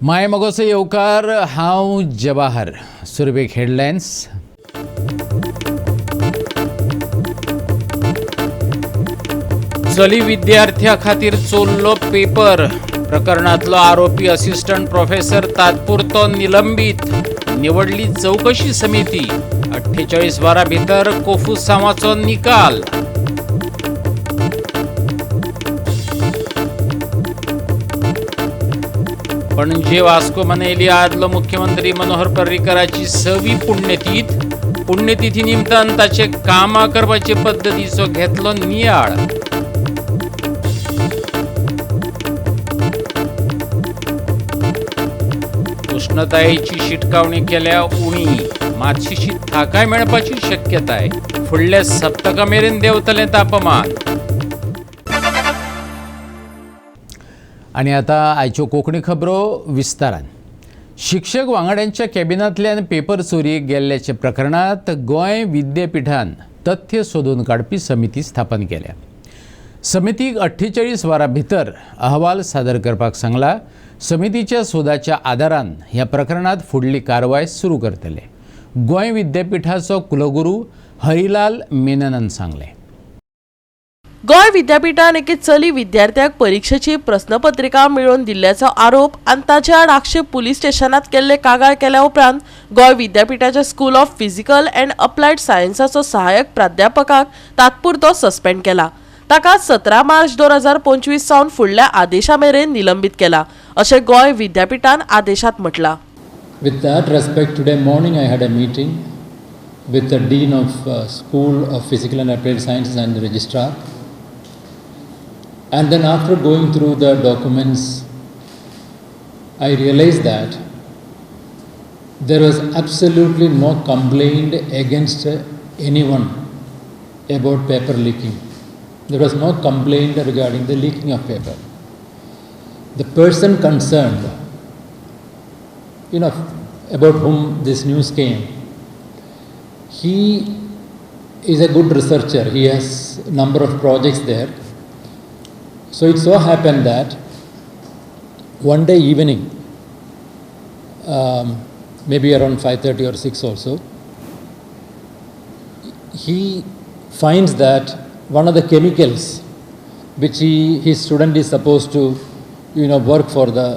माय मगोचो येवकार. हांव जवाहर. सुरवेक हेडलायन्स. चली विद्यार्थ्या खातीर चोरलो पेपर प्रकरणांतलो आरोपी असिस्टंट प्रोफेसर तात्पुरतो निलंबीत. निवडली चवकशी समिती. 48 वरां भितर कोफुसांवाचो निकाल. पणजे वास्को मनयली आदलो मुख्यमंत्री मनोहर पर्रीकराची 6वी पुण्यतीथ. पुण्यतिथी निमतान ताचे कामां करपाचे पद्दतीचो घेतलो नियाळ. उष्णतायेची शिटकावणी केल्या उणी. मातशीशी थाकाय मेळपाची शक्यताय. फुडल्या सप्तका मेरेन देंवतलें तापमान. आनी आतां आयच्यो कोंकणी खबरो विस्तारान. शिक्षक वांगड्यांच्या कॅबिनांतल्यान पेपर चोरयेक गेल्ल्याच्या प्रकरणांत गोंय विद्यापिठान तथ्य सोदून काडपी समिती स्थापन केल्या. समितीक 48 वरां भितर अहवाल सादर करपाक सांगला. समितीच्या सोदाच्या आदारान ह्या प्रकरणांत फुडली कारवाय सुरू करतले. गोंय विद्यापिठाचो कुलगुरू हरिलाल मेननान सांगलें. गोंय विद्यापीठान एके चली विद्यार्थ्याक परिक्षेची प्रस्नपत्रिका मेळोवन दिल्ल्याचो आरोप आनी ताचे आड आक्षेप पुलीस स्टेशनात केल्ले कागाळ केल्या उपरांत गोंय विद्यापीठाच्या school of physical and applied सायन्साचो सहाय्यक प्राध्यापकाक तात्पुरतो सस्पेंड केला. ताका 17 मार्च 2025 सावन फुडल्या आदेशा मेरेन निलंबीत केला अशें गोंय विद्यापीठान आदेशात म्हटलां. With that respect, today morning I had a meeting with the Dean of School of Physical and Applied Sciences and the Registrar. And then after going through the documents, I realized that there was absolutely no complaint against anyone about paper leaking. There was no complaint regarding the leaking of paper. The person concerned, about whom this news came, he is a good researcher. He has a number of projects there. So it so happened that one day evening, maybe around 5:30 or 6 or so, he finds that one of the chemicals which his student is supposed to, work for the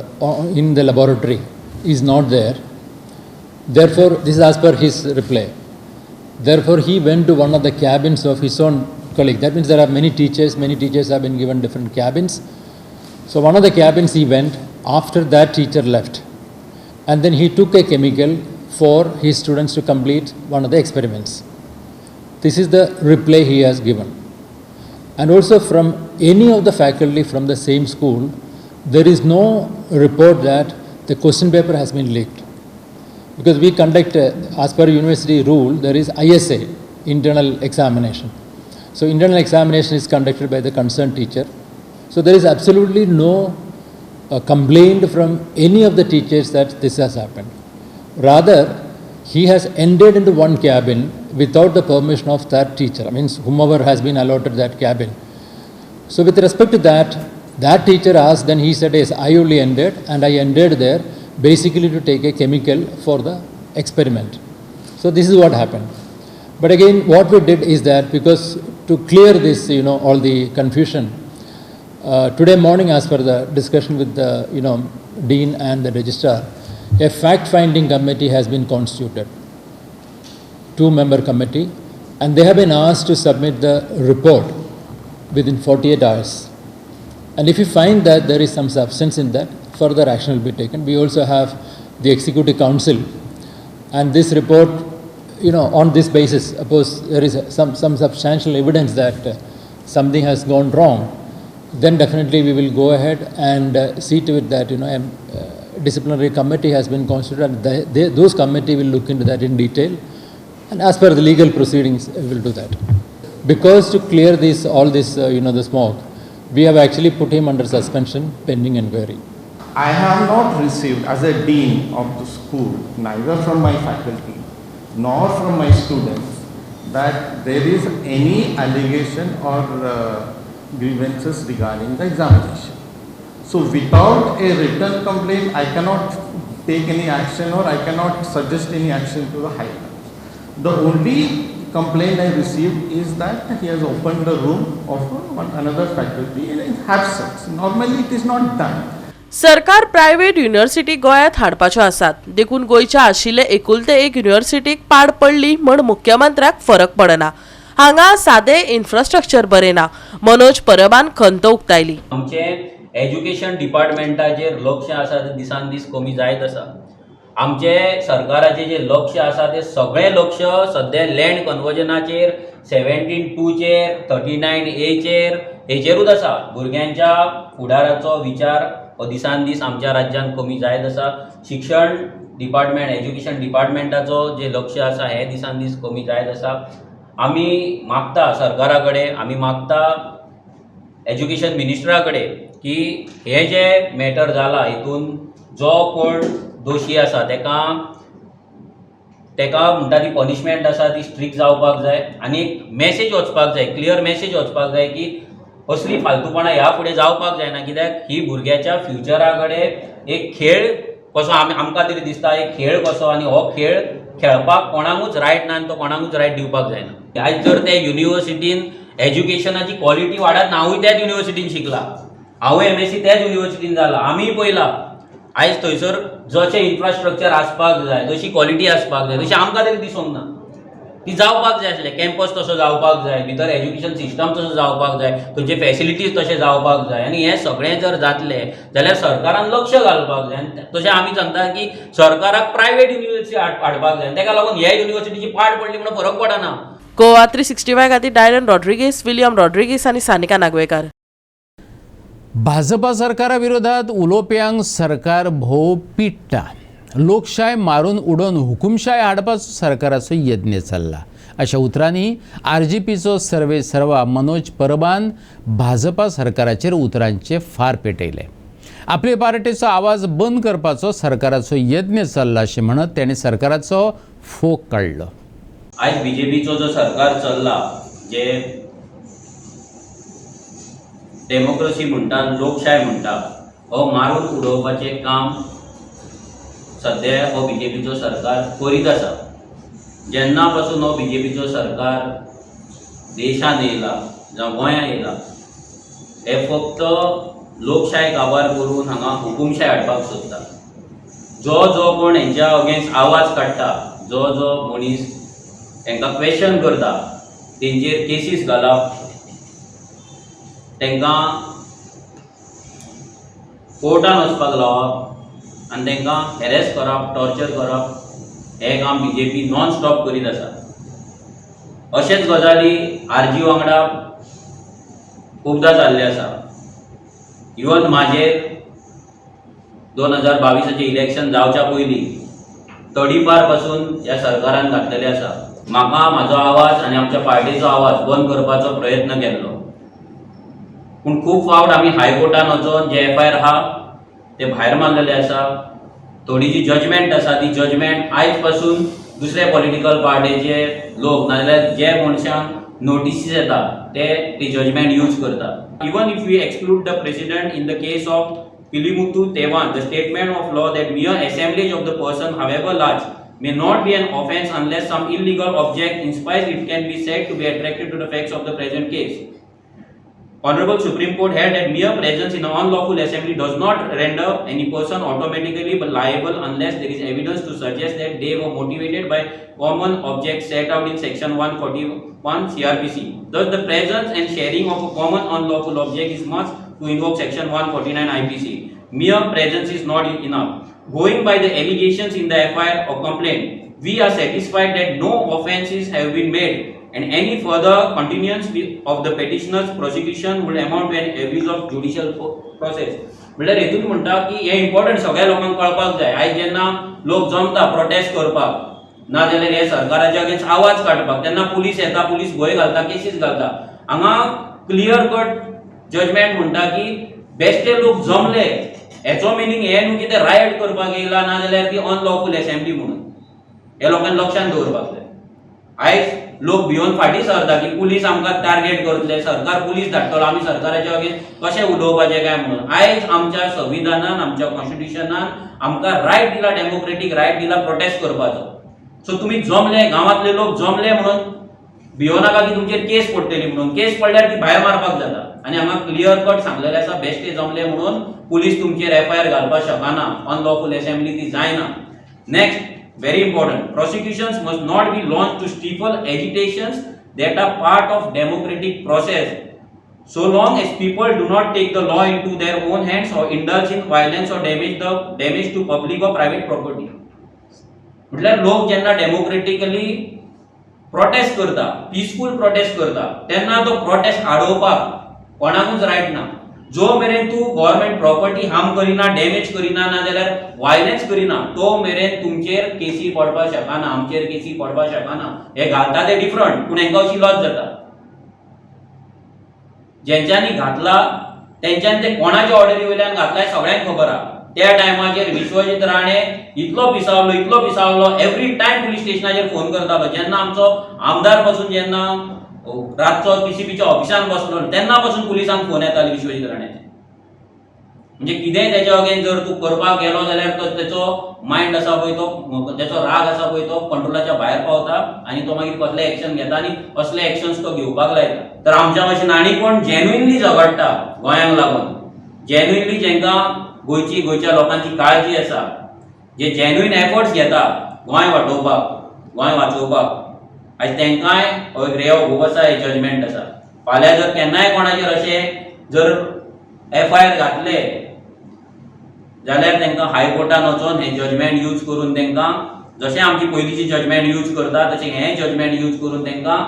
in the laboratory is not there. Therefore, this is as per his reply. Therefore, he went to one of the cabins of his own colleague. That means there are many teachers. Many teachers have been given different cabins. So one of the cabins he went after that teacher left. And then he took a chemical for his students to complete one of the experiments. This is the reply he has given. And also from any of the faculty from the same school, there is no report that the question paper has been leaked. Because we conduct, as per university rule, there is ISA, internal examination. So internal examination is conducted by the concerned teacher. So there is absolutely no complaint from any of the teachers that this has happened. Rather, he has entered into one cabin without the permission of that teacher, I mean, whomever has been allotted that cabin. So with respect to that, that teacher asked, then he said, yes, I only entered, and I entered there basically to take a chemical for the experiment. So this is what happened. But again, what we did is that, because to clear this, all the confusion, today morning, as per the discussion with the, dean and the registrar, a fact-finding committee has been constituted, 2-member committee, and they have been asked to submit the report within 48 hours. And if you find that there is some substance in that, further action will be taken. We also have the Executive Council, and this report, on this basis, suppose there is some substantial evidence that something has gone wrong, then definitely we will go ahead and see to it that, a disciplinary committee has been constituted, and those committee will look into that in detail, and as per the legal proceedings, we will do that. Because to clear this, all this, the smoke, we have actually put him under suspension pending inquiry. I have not received, as a dean of the school, neither from my faculty nor from my students, that there is any allegation or grievances regarding the examination. So without a written complaint, I cannot take any action or I cannot suggest any action to the higher ups. The only complaint I received is that he has opened the room of one another faculty and have sex. Normally it is not done. सरकार private university गोंयांत हाडपाच्यो आसात, देखून गोंयच्या आशिल्ले एकुलते एक युनिव्हर्सिटीक पाड पडली म्हण मुख्यमंत्र्याक फरक पडना. हांगा सादें इन्फ्रास्ट्रक्चर बरें ना, मनोज परबान खंत उक्तायली. आमचें एज्युकेशन डिपार्टमेंटाचेर लक्ष आसा तें दिसान दीस कमी जायत आसा. आमचें सरकाराचें जें लक्ष आसा तें सगळें लक्ष सद्या लँड कन्वर्जनाचेर, 17(2) चेर, 39एचेर, हेचेरूच आसा. भुरग्यांच्या फुडाराचो विचार हो दिसान दीस आमच्या राज्यांत कमी जायत आसा. शिक्षण डिपार्टमेंट, एज्युकेशन डिपार्टमेंटाचो जें लक्ष आसा हें दिसान दीस कमी जायत आसा. आमी मागता सरकारा कडेन, आमी मागता एज्युकेशन मिनिस्टरा कडेन की हे जे मॅटर जाला हितून जो कोण दोशी आसा तेका म्हणटा ती पनिशमेंट आसा ती स्ट्रिक्ट जावपाक जाय आनी एक मॅसेज वचपाक जाय, क्लियर मॅसेज वचपाक जाय की असली फालतूपणां ह्या फुडें जावपाक जायना, कित्याक ही भुरग्याच्या फ्युचरा कडेन एक खेळ कसो आमी आमकां तरी दिसता, एक खेळ कसो आनी हो खेळ खेळपाक कोणाकूच रायट ना आनी तो कोणाकूच रायट दिवपाक जायना. आयज जर ते युनिवर्सिटीन एज्युकेशनाची क्वॉलिटी वाडत ना, हांवूय त्याच युनिवर्सिटीन शिकला, हांवूय एमएससी त्याच युनिवर्सिटीन जाला, आमीय पळयला आयज थंयसर जशें इन्फ्रास्ट्रक्चर आसपाक जाय, जशी क्वॉलिटी आसपाक जाय, तशी आमकां तरी दिसूंक ना. ती जावपाक जाय आसलें. कॅम्पस तसो जावपाक जाय, भितर एज्युकेशन सिस्टम तसो जावपाक जाय, थंयचे फॅसिलिटीज तशें जावपाक जाय आनी हें सगळें जर जातलें जाल्यार सरकारान लक्ष घालपाक जाय. आनी तशें आमी सांगता की सरकाराक प्रायवेट युनिवर्सिटी हाडपाक जाय आनी तेका लागून ह्या युनिवर्सिटीची पाड पडली म्हणून फरक पडना. गोवा 365 खातीर डायलन रॉड्रिगेस, विलियम रॉड्रिगेस आनी सानिका नागवेकर. भाजपा सरकारा विरोधात उलोवप्यांक सरकार भोव पिडटा. लोकशाय मारून उडोवन हुकुमशाय हाडपाचो सरकाराचो यत्न चल्ला, अशा उतरांनी आरजीपीचो सर्वे सर्वा मनोज परबान भाजपा सरकाराचेर उतरांचे फार पेटयले. आपले पार्टेचो आवाज बंद करपाचो सरकाराचो यत्न चल्ला अशें म्हणत ताणें सरकाराचो फोग काडलो. आयज बीजेपीचो जो सरकार चल्ला, जे डेमोक्रेसी म्हणटा, लोकशाय म्हणटा, हो मारून उडोवपाचें काम सद्या हो बीजेपीचो सरकार करीत आसा. जेन्ना पासून हो बीजेपीचो सरकार देशांत येयला जावं गोंयांत येयला, हे फक्त लोकशाय काबार करून हांगा हुकुमशाय हाडपाक सोदता. जो जो कोण हेंच्या अगेन्स्ट आवाज काडटा, जो जो मनीस तांकां क्वेश्चन करता, तेंचेर केसीस घालप, तांकां कोर्टान वचपाक लावप आनी तांकां हॅरेस करप, टॉर्चर करप, हें काम बीजेपी नॉन स्टॉप करीत आसा. अशेंच गजाली आरजी वांगडा खुबदां जाल्ले आसा. इवन म्हाजेर 2022आचें इलेक्शन जावच्या पयलीं तडीपार पासून ह्या सरकारान घातलेले आसा. म्हाका म्हाजो आवाज आनी आमच्या पार्टीचो आवाज बंद करपाचो प्रयत्न केल्लो, पूण खूब फावट आमी हायकोर्टान वचोन जे एफआयआर आहा ते भायर मारलेले आसा. थोडी जी जजमेंट आसा ती जजमेंट आयज पासून दुसरे पॉलिटिकल पार्टीचे लोक नाजाल्यार जे मनशांक नोटिसीस येता ते ती जजमेंट यूज करता. Even if we exclude the president in the case of Pilimuthu Thevan, the statement of law that mere assemblage of the person, however large, may not be an offence unless some illegal object inspires it can be said to be attracted to the facts of the present case. Honorable Supreme Court held that mere presence in an unlawful assembly does not render any person automatically liable unless there is evidence to suggest that they were motivated by common objects set out in section 141 CRPC. Thus, the presence and sharing of a common unlawful object is must to invoke section 149 IPC. Mere presence is not enough. Going by the allegations in the FIR or complaint, we are satisfied that no offences have been made and any further continuance of the petitioner's prosecution would amount to an abuse of judicial process. म्हणल्यार हेतून म्हणटा की हें important सगळ्या लोकांक कळपाक जाय. आयज जेन्ना लोक जमता प्रोटेस्ट करपाक ना जाल्यार हे सरकाराच्या अगेन्स्ट आवाज काडपाक, तेन्ना पुलीस येता, पुलीस भंय घालता, केसीस घालता. हांगा क्लियर कट जजमेंट म्हणटा की बेश्टे लोक जमले हेचो मिनींग हें न्हू की ते रायट करपाक येयला ना जाल्यार ती अनलॉफूल असेंब्ली म्हणून. हे लोकांनी लक्षांत दवरपाक जाय. आयज लोक भियोन फाटीं सरता की पुलीस आमकां टार्गेट करतले, सरकार पुलीस धाडटलो, आमी सरकाराच्या अगेन्स्ट कशें उलोवपाचें काय म्हणून. आयज आमच्या संविधानान, आमच्या कॉन्स्टिट्युशनान आमकां रायट दिला, डेमोक्रेटीक रायट दिला प्रोटेस्ट करपाचो. सो तुमी जमले, गांवांतले लोक जमले म्हणून भियो नाका की तुमचेर केस पडटली म्हणून. केस पडल्यार ती भायर मारपाक जाता. आनी हांगा क्लियर कट सांगलेलें आसा, बेश्टे जमले म्हणून पुलीस तुमचेर एफआयआर घालपाक शकना, अनलॉफूल असेंब्ली ती जायना. Next, very important, prosecutions must not be launched to stifle agitations that are part of democratic process so long as people do not take the law into their own hands or indulge in violence or damage to public or private property. म्हटल्यार लोक जेन्ना democratically protest करता, peaceful protest करता, तेन्ना तो protest आडोवपाक कोणाकूच right ना. जो मेरेन तूं गव्हर्मेंट प्रॉपर्टी हार्म करिना, डॅमेज करिना, ना जाल्यार वायलन्स करिना, तो मेरेन तुमचेर केसी पडपाक शकना, आमचेर केसी पडपाक शकना. हे घालता ते डिफरंट, पूण हेंकां अशी लॉज जाता. जेंच्यांनी घातला तेंच्यांनी ते कोणाच्या ऑर्डरी वयल्यान घातला सगळ्यांक खबर आहा. त्या टायमाचेर विश्वजीत राणे इतलो पिसावलो, इतलो पिसावलो, एवरी टायम पुलीस स्टेशनाचेर फोन करतालो. जेन्ना आमचो आमदार पासून जेन्ना रातचो पीसीबीच्या ऑफिसान बसलो तेन्ना पासून पुलिसांक फोन येताले विश्वजीत राण्याचे. म्हणजे कितेंय तेच्या अगेन जर तूं करपाक गेलो जाल्यार तो तेचो मायंड आसा पळय, तो तेचो राग आसा पळय, तो कंट्रोलाच्या भायर पावता आनी तो मागीर कसले एक्शन घेता आनी असले एक्शन्स तो घेवपाक लायता. तर आमच्या भाशेन आनी कोण जेन्युइनली झगडटा गोंयांक लागून, जेन्युइनली जेंकां गोंयची, गोंयच्या लोकांची काळजी आसा, जे जेन्युइन एफर्ट्स घेता गोंय वाटोवपाक, गोंय वाचोवपाक, आयज तेंकांय हो एक रे ऑफ होप आसा, हे जजमेंट आसा. फाल्यां जर केन्नाय कोणाचेर अशें जर एफआयआर घातले जाल्यार तांकां हायकोर्टान वचोन हें जजमेंट यूज करून तांकां, जशें आमची पयलींची जजमेंट यूज करता तशें हें जजमेंट यूज करून तांकां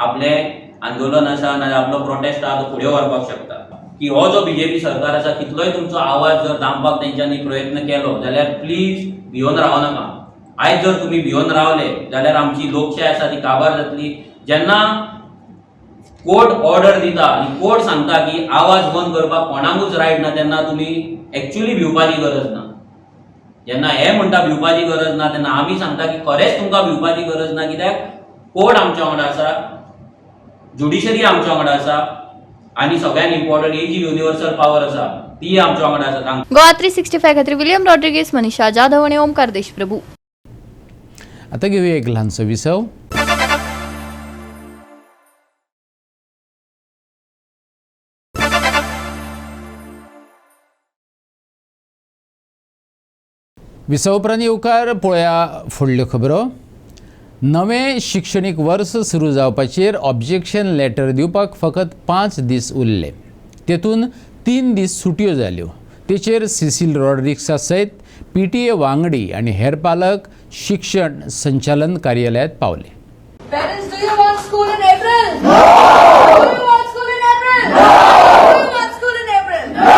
आपलें आंदोलन आसा नाजाल्यार आपलो प्रोटेस्ट आसा तो फुडें व्हरपाक शकता. की हो जो बीजेपी सरकार आसा, कितलोय तुमचो आवाज जर दामपाक तेंच्यांनी प्रयत्न केलो जाल्यार प्लीज भियोन रावो नाका. आयज जर तुमी भियोन रावले जाल्यार आमची लोकशाय आसा ती काबार जातली. जेन्ना कोर्ट ऑर्डर दिता आनी कोर्ट सांगता की आवाज बंद करपाक कोणाकूच रायट ना, तेन्ना तुमी एक्चुअली भिवपाची गरज ना. जेन्ना हे म्हणटा भिवपाची गरज ना, तेन्ना आमी सांगता की खरेंच तुमकां भिवपाची गरज ना, कित्याक कोर्ट आमच्या वांगडा आसा, ज्युडिशरी आमच्या वांगडा आसा, आनी सगळ्यात इम्पॉर्टंट ही जी युनिवर्सल पावर आसा ती आमच्या वांगडा आसा. गोवा 365 खातीर विलियम रॉड्रिगेज, मनीषा जाधव आणि ओमकार देशप्रभू. आतां घेवया एक ल्हानसो विसव. विसव उपरांत येवकार. पळया फुडल्यो खबरो. नवें शिक्षणीक वर्स सुरू जावपाचेर ऑब्जेक्शन लेटर दिवपाक फकत 5 दीस उरले. तेतून 3 दीस सुटयो जाल्यो. तेचेर सिसील रॉड्रिक्सा सयत पीटीए वांगडी आनी हेर पालक शिक्षण संचालन कार्यालयांत पावले. Parents, do you want school in April? No! Do you want school in April? No! Do you want school in April? No!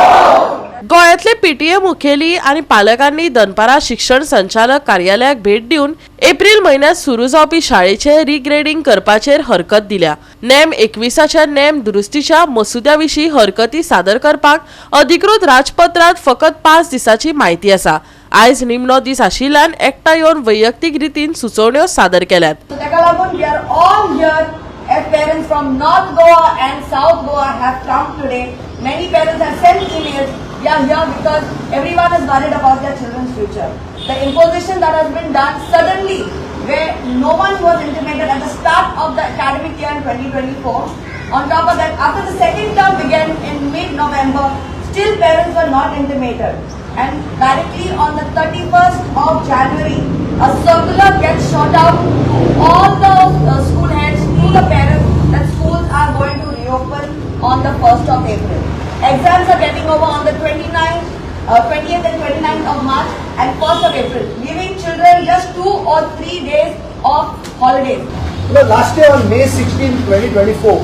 गोंयांतले पीटीए मुखेली आनी पालकांनी दनपारां शिक्षण संचालक कार्यालयाक भेट दिवन एप्रील म्हयन्यांत सुरू जावपी शाळेचे रिग्रेडींग करपाचेर हरकत दिल्या. नेम 21च्या नेम दुरुस्तीच्या मसुद्या विशीं हरकती सादर करपाक अधिकृत राजपत्रांत फकत 5 दिसांची म्हायती आसा. आयज निमणो दीस आशिल्ल्यान एकठांय येवन वैयक्तीक रितीन सुचोवण्यो सादर केल्यात. So ताका लागून we are all here as parents from North Goa and South Goa have come today. Many parents have sent emails. We are here because everyone is worried about their children's future. The imposition that has been done suddenly, where no one was intimated at the start of the academic year in 2024. On top of that, after the second term began in mid-November, still parents were not intimated. And directly on the 31st of January, a circular gets shot out to all the school heads, to the parents, that schools are going to reopen on the 1st of April. Exams are getting over on the 29th, 20th and 29th of March and 1st of April, leaving children just 2 or 3 days of holidays. You know, last year on May 16, 2024,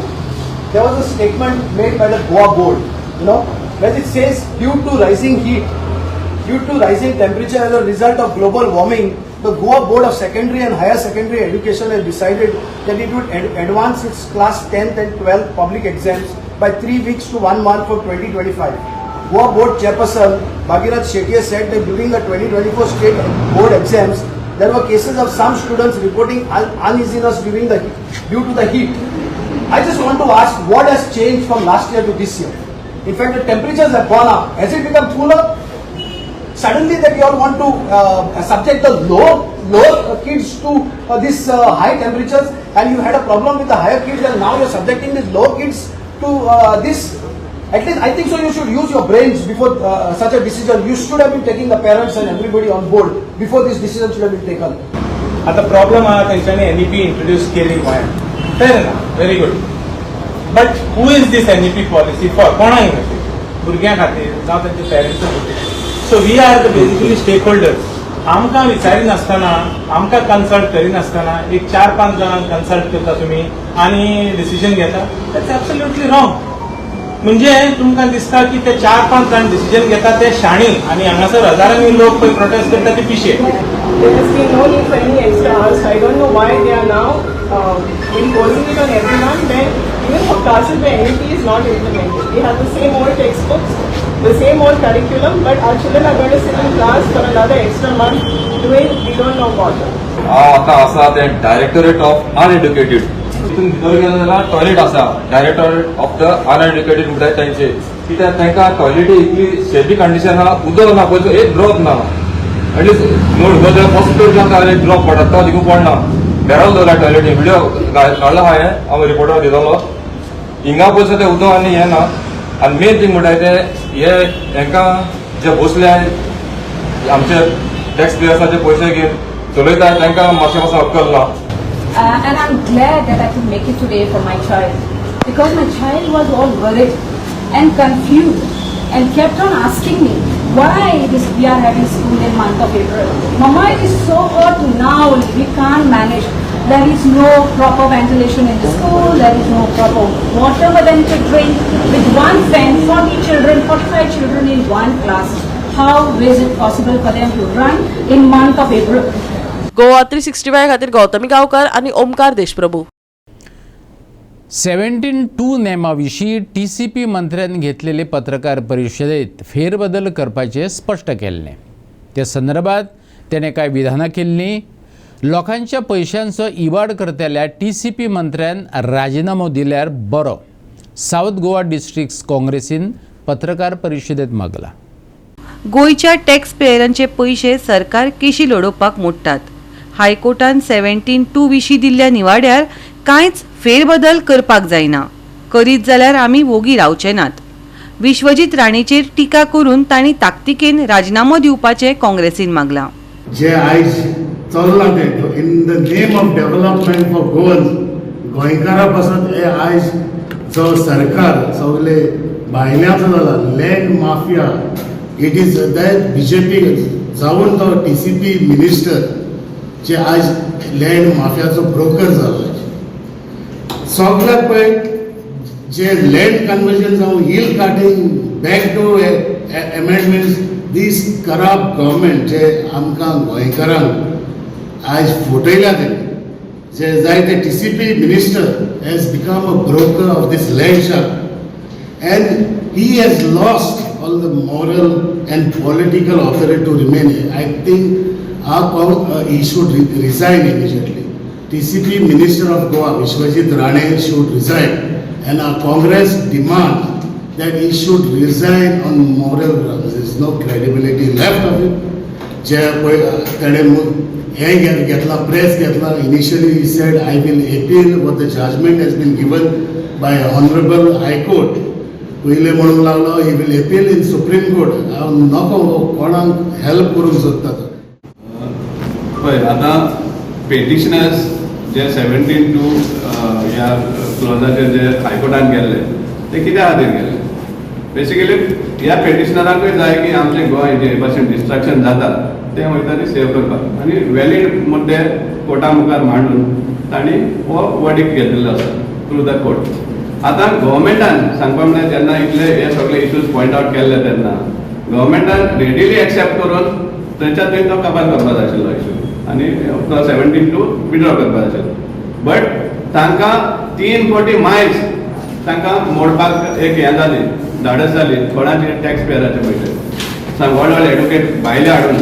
there was a statement made by the Goa board, you know, where it says due to rising heat, due to rising temperature as a result of global warming, the Goa Board of Secondary and Higher Secondary Education has decided that it would advance its class 10th and 12th public exams by 3 weeks to 1 month for 2025. Goa Board Chairperson Bhagirath Shetty said that during the 2024 state board exams, there were cases of some students reporting uneasiness during the due to the heat. I just want to ask, what has changed from last year to this year? In fact, the temperatures have gone up. Has it become cooler? Suddenly that you all want to subject the lower kids to this high temperatures, and you had a problem with the higher kids, and now you're subjecting these lower kids to this. At least I think so you should use your brains before such a decision. You should have been taking the parents and everybody on board before this decision should have been taken. आता problem आहा, तेंच्यांनी NEP introduce केली गोंयांत, fair enough, very good, but who is this NEP policy for? कोणाक खातीर? भुरग्यां खातीर जावं तेंच्या पेरंट्सां खातीर? So we are the basically stakeholders. आमकां विचारिनासतना, आमकां कन्सल्ट करिनासतना एक चार पांच जाणांक कन्सल्ट करता तुमी आनी डिसिजन घेता, that's absolutely wrong. म्हणजे तुमकां दिसता की ते चार पांच जाण डिसिजन घेता ते शाणी आनी हांगासर हजारांनी लोक पळय प्रोटेस्ट करता ते पिशे. There has been no need for any extra hours. I don't know why they are now imposing it on everyone when even for classes where NEP is not implemented. We have the same old textbooks, the same old curriculum, but our children are going to sit in class for another extra month doing we don't know what. हांव आतां आसा तें directorate of अनएड्युकेटेड. तितून भितर गेले जाल्यार toilet आसा. Directorate of the uneducated म्हणटात तांचे. कित्याक तांकां टॉयलेटी इतली शेबी कंडिशन आहा, उदक ना, पयसो एक ड्रॉप ना. एटलीस्ट नळ उदक फस्ट जाता, एक ड्रॉप पडटा, तो देखून पडना. बॅरल दवरला टॉयलेटी. व्हिडिओ काडला हांवें, हांव रिपोर्टर दितलो. हिंगा पयसो तें उदक आनी हें ना. आनी मेन थींग म्हणटा ते हे हेंकां जे बसले आमचे टॅक्स पेयर्साचे पयशे घेवन चलयता, तांकां मातशें मातशें अक्कल ना. And I'm glad that I could make it today for my child, because my child was all worried and confused and kept on asking me why this we are having school in month of April. Mama, it is so hot now, we can't manage. There is no proper ventilation in the school, there is no proper water for them to drink. With one fan, 40 children, 45 children in one class. How is it possible for them to run in month of April? Goa 365 खातीर गौतमी गांवकर आनी ओमकार देशप्रभू. 17(2) नेमा विशीं TCP मंत्र्यान घेतलेले पत्रकार परिशदेत फेरबदल करपाचें स्पश्ट केल्लें. ते संदर्भात तेणें कांय विधानां केल्लीं. लोकांच्या पयशांचो इबाड करतल्या टीसीपी मंत्र्यान राजिनामो दिल्यार बरो, सावथ गोवा डिस्ट्रिक्ट काँग्रेसीन पत्रकार परिशदेत मागला. गोंयच्या टॅक्स पेयरांचे पयशे सरकार केशी लडोवपाक मोडटात. हायकोर्टान 17(2) विशीं दिल्ल्या निवाड्यार कांयच फेरबदल करपाक जायना. करीत जाल्यार आमी वोगी रावचे नात. विश्वजीत राणेचेर टिका करून तांणी ताकतिकेन राजिनामो दिवपाचें काँग्रेसीन मागलां. जे आयज चल्लां तें in the name of development for Goans, गोंयकारां पासत हे आयज जो सरकार सगळे भायल्याचो जाला, land mafia, it is that BJP जावन तो टीसीपी मिनिस्टर जे आयज लँड माफियाचो ब्रोकर जाला. सगळ्याक पळय जे लँड कन्वर्जन जावं, hill carting, back door amendments, this corrupt government जे आमकां गोंयकारांक आयज फटयल्या तेणी, जे जायते TCP minister has become a broker of this land shark and he has lost all the moral and political authority to remain. I think he should resign immediately. TCP Minister of Goa, Vishwajit Rane, should resign, and our Congress demand that he should resign on moral grounds. There is no credibility left of him. जे पळय तेणें हें घेतला, press घेतला. Initially he said, "I will appeal what the judgment has been given by honourable High Court." पयलें म्हणूंक लागलो he will appeal in Supreme Court. हांव नको कोणाक हेल्प करूंक सोदता तो. पळय, आतां पेटिशनर्स जे 17(2) ह्या क्लॉजाचेर जे हायकोर्टान गेल्ले ते कित्या खातीर गेल्ले? बेसिकली ह्या पेटिशनरांकूय जाय की आमचें गोंय जे भाशेन डिस्ट्रक्शन जाता तें वयता ती सेव करपाक आनी व्हॅलीड मुद्दे कोर्टा मुखार मांडून तांणी हो वर्डिक्ट घेतिल्लो आसा थ्रू the court. आतां गव्हर्मेंटान सांगपा म्हळ्यार जेन्ना इतले हे सगळे इश्यूज पॉयंट आवट केल्ले तेन्ना गव्हर्मेंटान रेडिली एक्सेप्ट करून थंयच्या थंय तो कबार करपाक जाय आशिल्लो इश्यू आनी तो 17(2) विड्रॉ करपाक जाय आशिल्लो. बट तांकां 3 कोटी मायज तांकां मोडपाक एक हें जाली, धाडस जाली. कोणाचे? टॅक्स पेयराचे पयशे. सांग, व्हड व्हड एडवोकेट भायले हाडून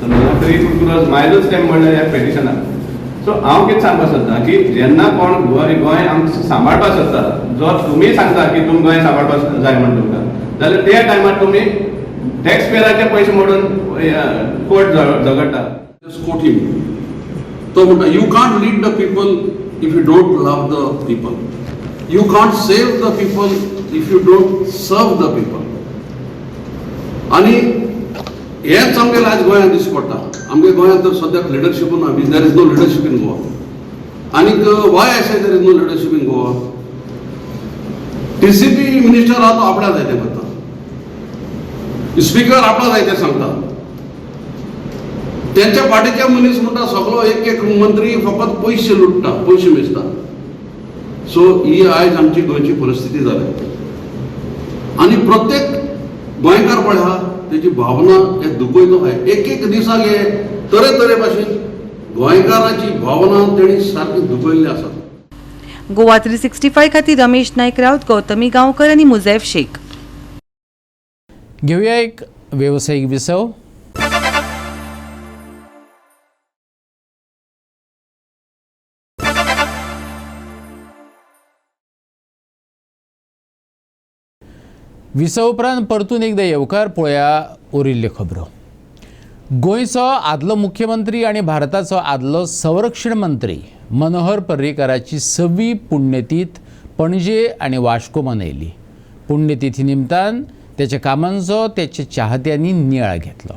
नोटरी कुरकुरस मायलूच तें म्हणलें ह्या पेटिशनाक. सो हांव कितें सांगपाक सोदता की जेन्ना कोण गोंय गोंय आमकां सांबाळपाक सोदता, जो तुमी सांगता की तुमी गोंय सांबाळपाक जाय म्हण तुमकां, जाल्यार त्या टायमार तुमी टॅक्स पेयराचे पयशे मोडून कोर्ट झगडटा. Quote him. तो म्हणटा, you can't lead the people if you don't love the people, you can't save the people if you don't serve the people. आनी हेंच आमगेलें आयज गोंयांत दिश्टी पडटा. आमगे गोंयांत तर सद्याक लिडरशीप ना, there is no leadership in Goa. आनीक why I say there is no leadership in Goa, TCP minister आहा तो आपणा जाय तें करता, स्पिकर आपणा जाय तें सांगता, त्यांच्या पार्टीचे मनीस म्हणटा सगळो एक एक मंत्री फकत पयशे लुट्टा, पयशे मेजता. सो ही आयज आमची गोंयची परिस्थिती जाल्या आनी प्रत्येक गोंयकार पळय आहा तेजी भावना हे दुखयतो आहा. एक एक दिसाक हे तरेतरे भाशेन गोंयकाराची भावना तेणी सारकी दुखयल्ली आसा. गोवा 365 खातीर रमेश नायक राऊत, गौतमी गांवकर आनी मुजैफ शेख. घेवया एक वेवसायीक विसव. विसव उपरांत परतून एकदा येवकार पळया उरिल्ल्यो खबरो. गोंयचो आदलो मुख्यमंत्री आनी भारताचो आदलो संरक्षण मंत्री मनोहर पर्रीकाराची 6वी पुण्यतीथ पणजे आनी वास्को मनयली. पुण्यतिथी निमतान त्याच्या कामांचो त्याच्या चाहत्यांनी नियाळ घेतलो.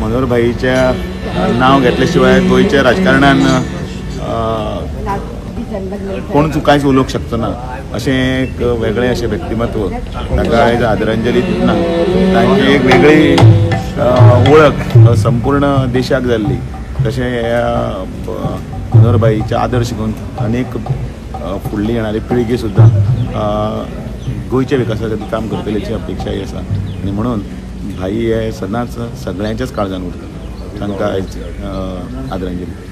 मनोहर भाईच्या नाव घेतल्या शिवाय गोंयच्या राजकारणान कोण कांयच उलोवंक शकचो ना अशें एक वेगळें अशें व्यक्तिमत्व ताका आयज आदरांजली दितना तांची एक वेगळी वळख संपूर्ण देशाक जाल्ली. तशें ह्या मनोहर भाईचे आदर्श घेवन अनेक फुडली येणारी पिळगी सुद्दां गोंयच्या विकासा खातीर काम करतली अशी अपेक्षाय आसा आनी म्हणून भाई हे सदांच सगळ्यांच्याच काळजान उरता. तांकां आयज आदरांजली.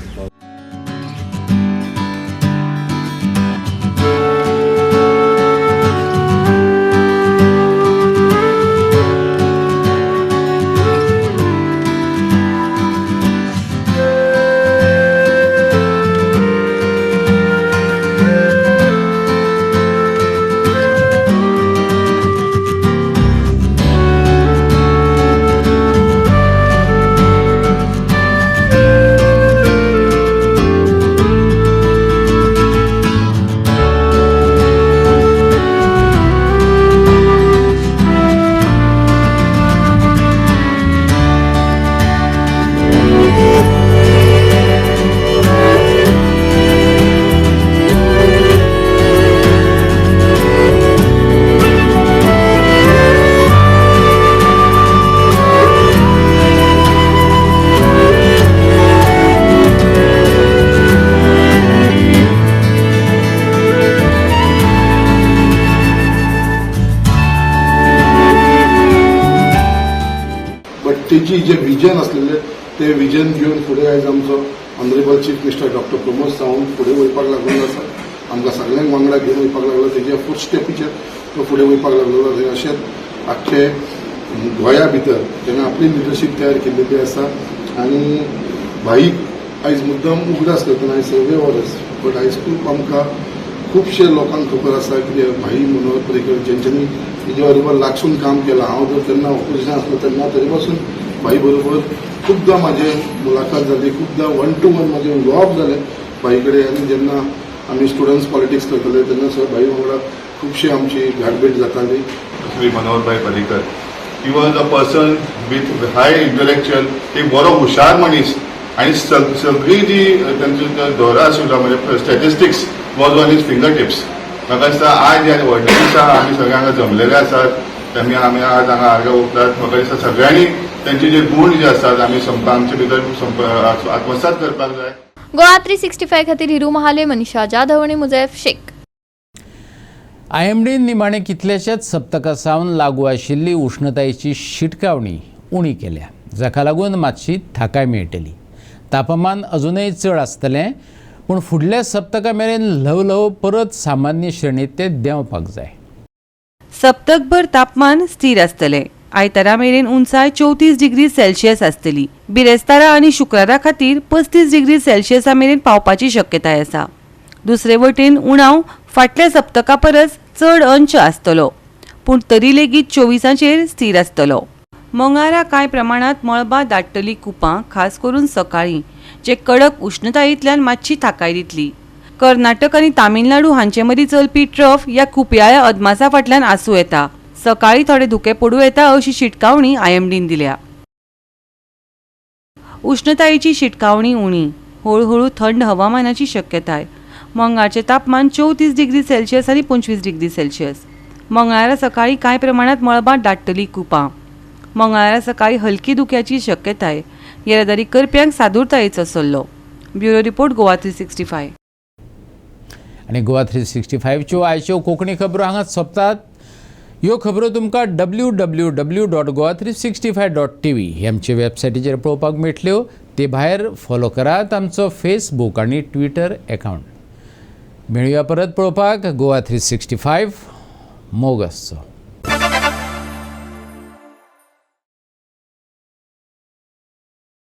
तेजी जे विजन आसलेले ते विजन घेवन फुडें आयज आमचो honourable chief minister doctor Pramod Sawant फुडें वयपाक लागलेलो आसा. आमकां सगळ्यांक वांगडा घेवन वयपाक लागलो, तेज्या फूट स्टेपीचेर तो फुडें वयपाक लागलेलो. अशेंच आख्खे गोंया भितर तेणें आपली लिडरशीप तयार केल्लेली आसा आनी भाईक आयज मुद्दम उगडास करतना आयज सगळे वरस बट आयज खूब आमकां खुबशे लोकांक खबर आसा की भाई मनोहर पर्रीकर जेंच्यांनी तेजे बरोबर लागसून काम केलां. हांव जर तेन्ना ऑपोजिशन आसलो तेन्ना तरी पासून भाई बरोबर खुबदां म्हाजें मुलाखत जाली, खुबदां 1 to 1 म्हाजें उलोवप जालें भाई कडेन. आनी जेन्ना आमी स्टुडंट्स पॉलिटिक्स करताले तेन्ना सर भाई वांगडा खुबशी आमची गाठभेट जाताली. Shri Manoharbhai Parrikar he was a person with high intellectual, एक बरो हुशार मनीस आनी सगळी जी तांची धोरां आशिल्लो म्हणजे statistics was on his finger tips. म्हाका दिसता आयज ह्या व्हडल्या दिसा आमी सगळे हांगा जमलेले आसात, आमी आमी आज हांगा आर्गां ओंपतात. म्हाका दिसता सगळ्यांनी तांचे जे गूण जे आसात आमी आमचे भितर आत्मसात करपाक जाय. गोवा 365 खातीर हिरू महाले, मनीषा जाधव आनी मुजैफ शेख. आयएमडीन निमाणे कितल्याशाच सप्तकां सावन लागू आशिल्ली उष्णतायेची शिटकावणी उणी केल्या, जाका लागून मातशी थाकाय मेळटली. तापमान अजूनय चड आसतलें, पूण फुडल्या सप्तका मेरेन ल्हव ल्हव परत सामान्य श्रेणींत ते देंवपाक जाय. सप्तकभर तापमान स्थिर आसतलें. आयतारा मेरेन उंचाय 34 डिग्री सेल्सियस आसतली. बिरेस्तारा आनी शुक्रारा खातीर 35 डिग्री सेल्सियसा मेरेन पावपाची शक्यताय आसा. दुसरे वटेन उणाव फाटल्या सप्तका परस चड अंश आसतलो, पूण तरी लेगीत 24चेर स्थिर आसतलो. मंगळारा कांय प्रमाणांत मळबां दाट्टली कुपां, खास करून सकाळीं, जे कडक उश्णतायेंतल्यान मात्शी थाकाय दितली. कर्नाटक आनी तामिळनाडू हांचे मदीं चलपी ट्रफ ह्या कुपयाळ्या अदमासा फाटल्यान आसूं येता. सकाळीं थोडे धुके पडूं येता अशी शिटकावणी आयएमडीन दिल्या. उश्णतायेची शिटकावणी उणी, हळुहळू थंड हवामानाची शक्यताय. मंगळाचें तापमान 34 डिग्री सेल्सियस आनी 25 डिग्री सेल्सियस. मंगळारा सकाळीं कांय प्रमाणांत मळबां दाट्टली कुपां. मंगळारा सकाळीं हलकी धुक्याची शक्यताय. येरादारी करप्यांक सादूरतायेचो सल्लो. Bureau report, Goa 365. आनी गोवा 365च्यो आयच्यो कोंकणी खबरो हांगाच सोंपतात. ह्यो खबरो तुमकां www.goa365.tv हे आमचे वेबसायटीचेर पळोवपाक मेळटल्यो. ते भायर फॉलो करात आमचो फेसबूक आनी ट्विटर एकावंट. मेळुया परत पळोवपाक गोवा 365. मोग आसचो.